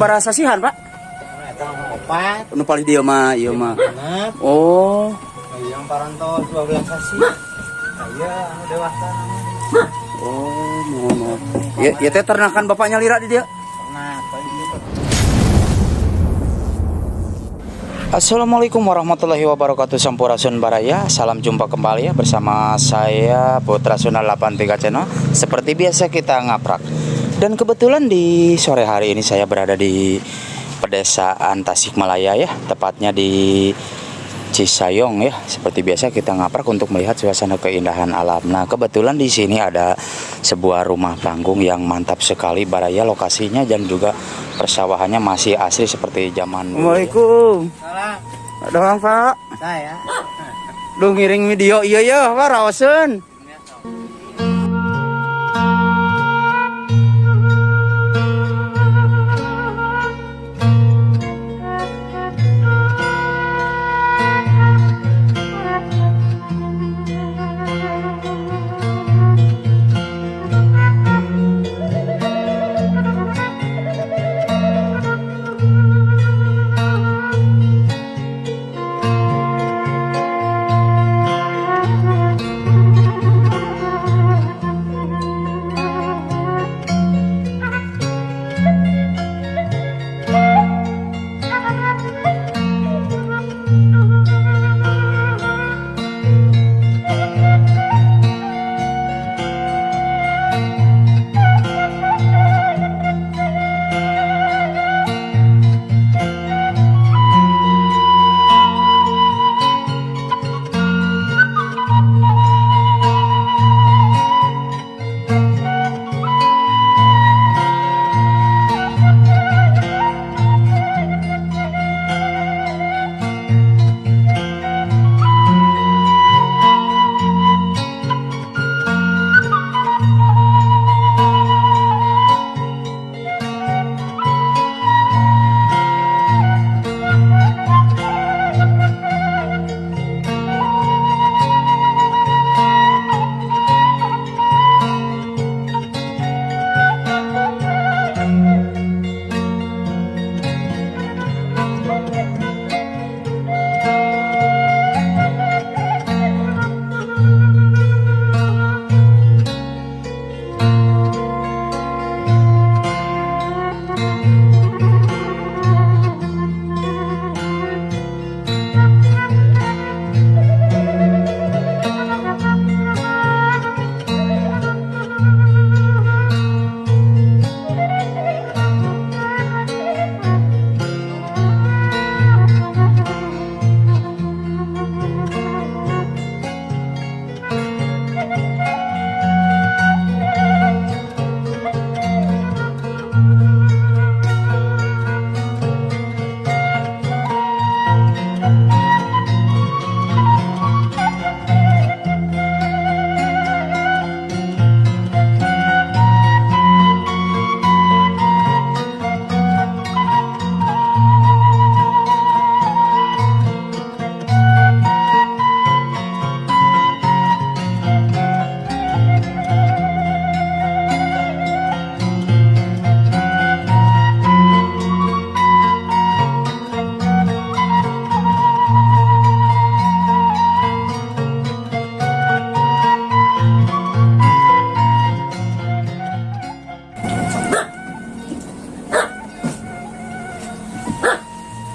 sabaraha sasihan, Pak? Eta mah opat. Nu paling dieu mah, ieu mah. Genep. Oh, Yang parantos 12 sasi. Aya anu dewasa namanya. oh, mohon mohon. Ya, ya teh ternakan bapaknya lira di dia. Ternak paling gitu. Assalamualaikum warahmatullahi wabarakatuh. Sampurasun Baraya. Salam jumpa kembali ya bersama saya Putra Sunda 83 Channel. Seperti biasa kita ngaprak. Dan kebetulan di sore hari ini saya berada di pedesaan Tasikmalaya ya, tepatnya di Cisayong ya. Seperti biasa kita ngaprak untuk melihat suasana keindahan alam. Nah, kebetulan di sini ada sebuah rumah panggung yang mantap sekali Baraya, lokasinya dan juga persawahannya masih asli seperti zaman dulu ya. Assalamualaikum. Salam. Doang, Pak. Saya. Duh ngiring video iya ya, Pak raoseun.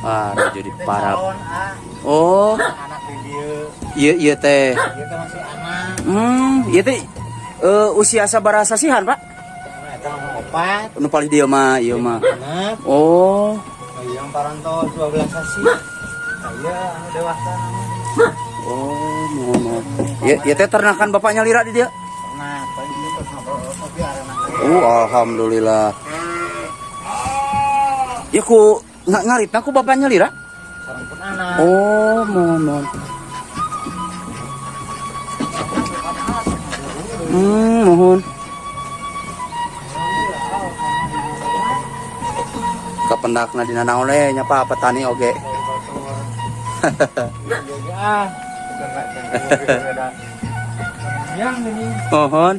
Ah, jadi para. Calon ah, Oh, anak di dieu. iya iya teh. Ieu teh masih anak. Iya teh usia sabaraha sasihan, Pak? Eta mah opat. Nu paling dieu mah, ieu mah. Genep. Oh, Yang parantos 12 sasi. Aya anu dewasa namanya. oh, mohon mohon. Ya, ya teh ternakan bapaknya lira di dia. Ternak paling gitu ngobrol kopi arena. Oh, alhamdulillah. Ya ku ngaritna ku bapaknya lira. Sareng pun anak. Oh, mohon mohon. Mohon. Kapendakna dina naon we nya Pak petani oge. Ah, yang ini. Mohon.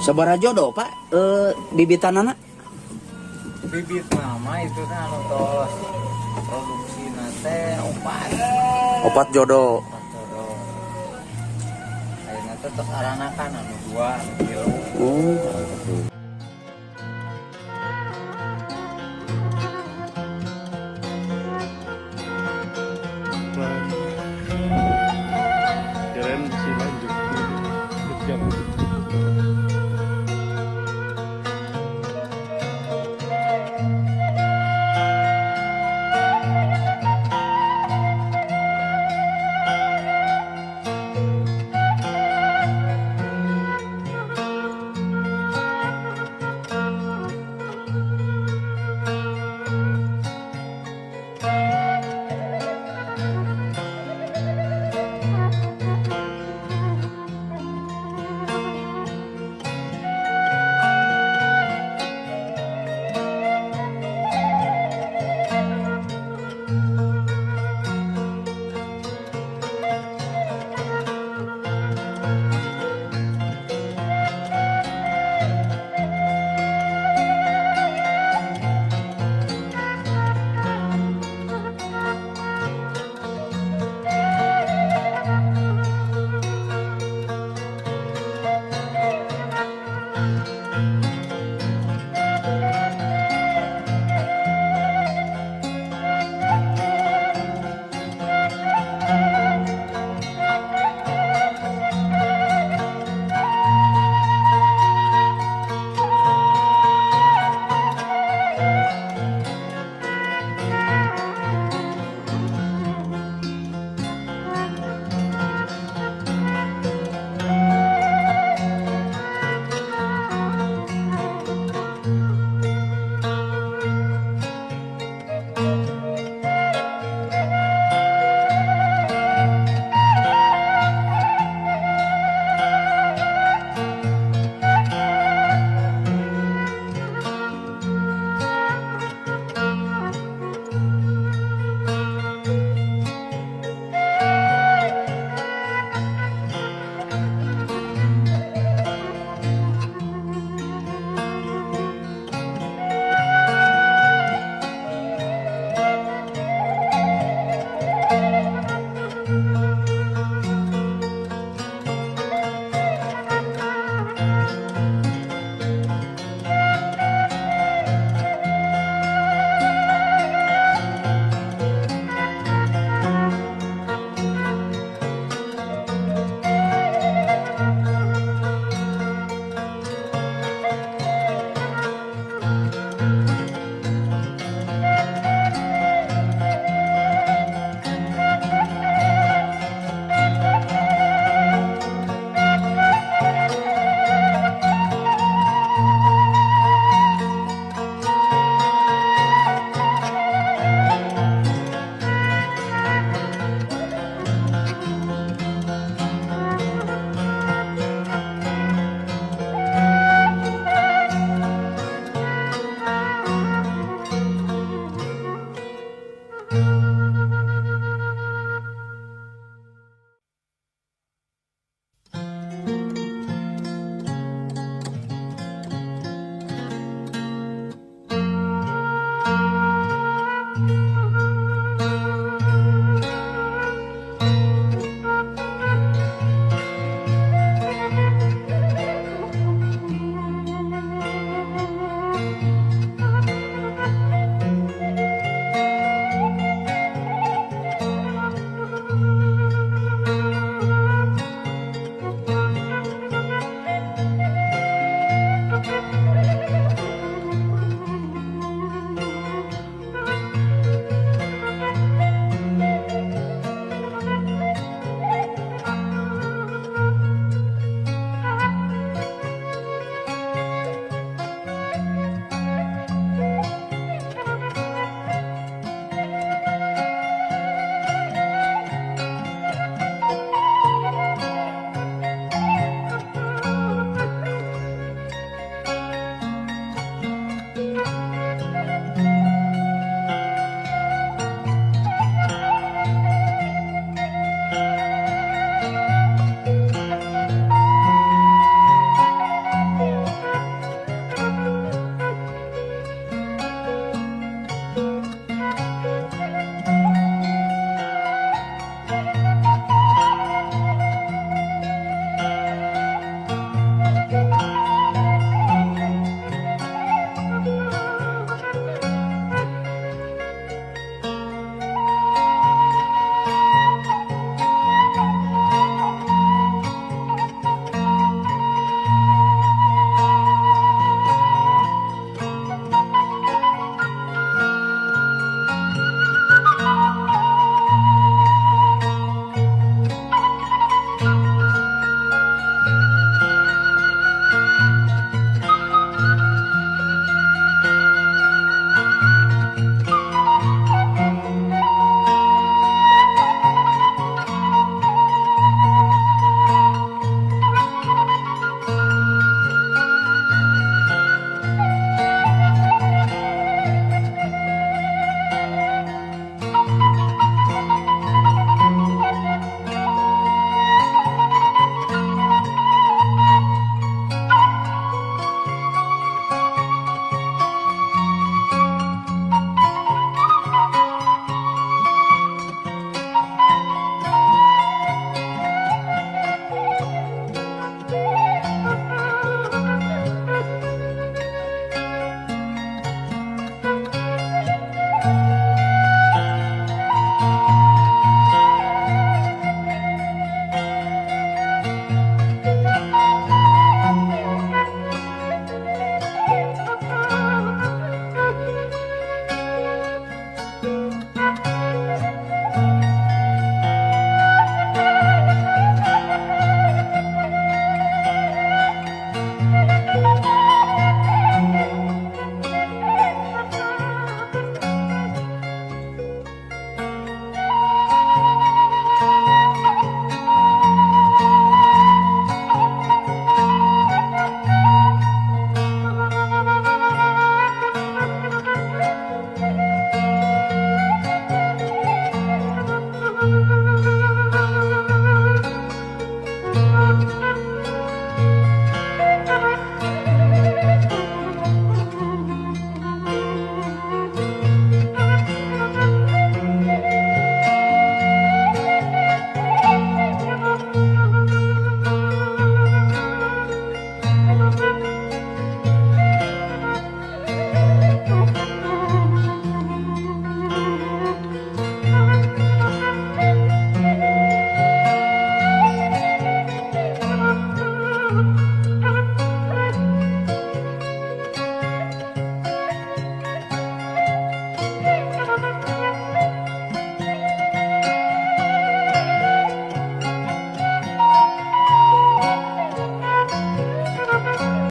Sabaraha jodoh, Pak? Bibitanana? Bibit mama itu kan anu tos produksi nate opat. Opat jodoh. Opat jodoh. Ayeuna teh tos aranakan anu dua, anu tilu. Oh. Kirain masih lanjut. Kejam.